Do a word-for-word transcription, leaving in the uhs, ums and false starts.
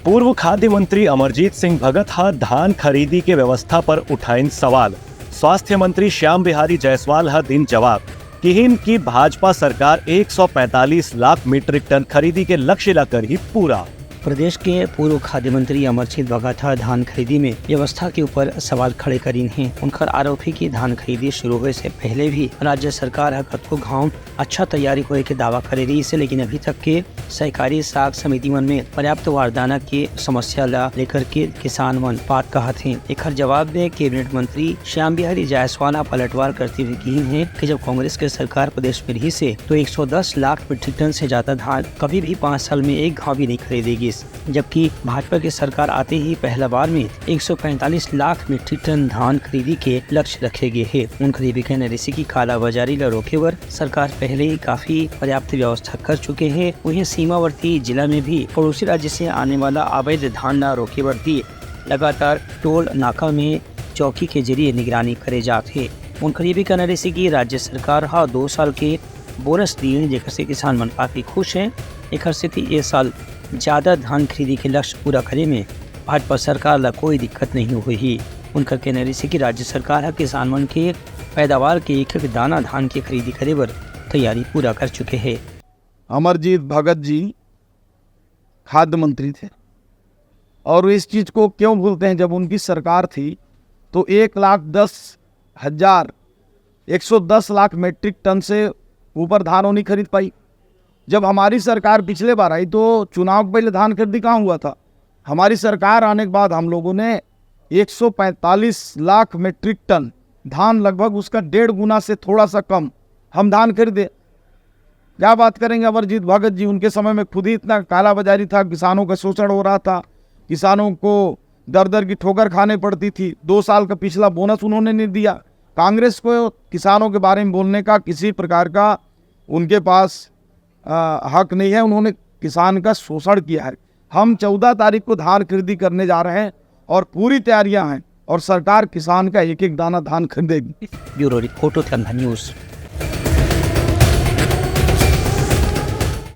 पूर्व खाद्य मंत्री अमरजीत सिंह भगत ह धान खरीदी के व्यवस्था पर उठाइन सवाल। स्वास्थ्य मंत्री श्याम बिहारी जायसवाल ह दिन जवाब, किहिन कि भाजपा सरकार एक सौ पैंतालीस लाख मीट्रिक टन खरीदी के लक्ष्य ला करही पूरा। प्रदेश के पूर्व खाद्य मंत्री अमरजीत भगत ह धान खरीदी में व्यवस्था के ऊपर सवाल खड़े करिन हे। उनकर आरोप हे कि धान खरीदी शुरू होए से पहले भी राज्य सरकार ह कतको घाव अच्छा तैयारी होए के दावा करे रहिस हे, लेकिन अभी तक के सहकारी साख समिति मन में पर्याप्त बारदाना के समस्या ला लेकर के किसान मन बात कहत हें। एखर जवाब में कैबिनेट मंत्री श्याम बिहारी जायसवाल ह पलटवार करते हुए किहिन हे कि जब कांग्रेस के सरकार प्रदेश में रहिस हे, तो एक सौ दस लाख मीट्रिक टन से ज्यादा धान कभी भी पाँच साल में एक घाव भी नहीं खरीदे गिस, जबकि भाजपा के सरकार आते ही पहला बार में एक सौ पैंतालीस लाख मीट्रिक टन धान खरीदी के लक्ष्य रखे गे हे। उनकर ये भी कहना रहिस कि कालाबाजारी ला रोके बर सरकार पहले ही काफी पर्याप्त व्यवस्था कर चुके हे। वहीं सीमावर्ती जिला में भी पड़ोसी राज्य से आने वाला अवैध धान ला रोके बर भी लगातार टोल नाका में चौकी के जरिए निगरानी करे जात हे। उनकर ये भी कहना रहिस कि राज्य सरकार ह दो साल के बोनस दीन, जेकर से किसान मन काफी खुश हें। एकर सेती ए साल ज्यादा धान खरीदी के लक्ष्य पूरा करे में भाजपा सरकार ला कोई दिक्कत नहीं होही। उनकर कहना रहिस कि राज्य सरकार ह किसान मन के पैदावार के एक एक दाना धान के खरीदी करे बर तैयारी पूरा कर चुके हे। अमरजीत भगत जी खाद्य मंत्री थे और इस चीज को क्यों भूलते हैं, जब उनकी सरकार थी तो एक लाख दस हजार, एक सौ दस लाख मीट्रिक टन से ऊपर धान वो नहीं खरीद पाई। जब हमारी सरकार पिछले बार आई तो चुनाव के पहले धान खरीदी कहाँ हुआ था? हमारी सरकार आने के बाद हम लोगों ने एक सौ पैंतालीस लाख मीट्रिक टन धान, लगभग उसका डेढ़ गुना से थोड़ा सा कम हम धान खरीदे। क्या बात करेंगे अमरजीत भगत जी, उनके समय में खुद ही इतना कालाबाजारी था, किसानों का शोषण हो रहा था, किसानों को दर दर की ठोकर खाने पड़ती थी। दो साल का पिछला बोनस उन्होंने नहीं दिया। कांग्रेस को किसानों के बारे में बोलने का किसी प्रकार का उनके पास अ, हक नहीं है। उन्होंने किसान का शोषण किया है। हम चौदह तारीख को धान खरीदी करने जा रहे हैं और पूरी तैयारियां हैं और सरकार किसान का एक एक दाना धान खरीदेगी। Bureau report, Uttarakhand news.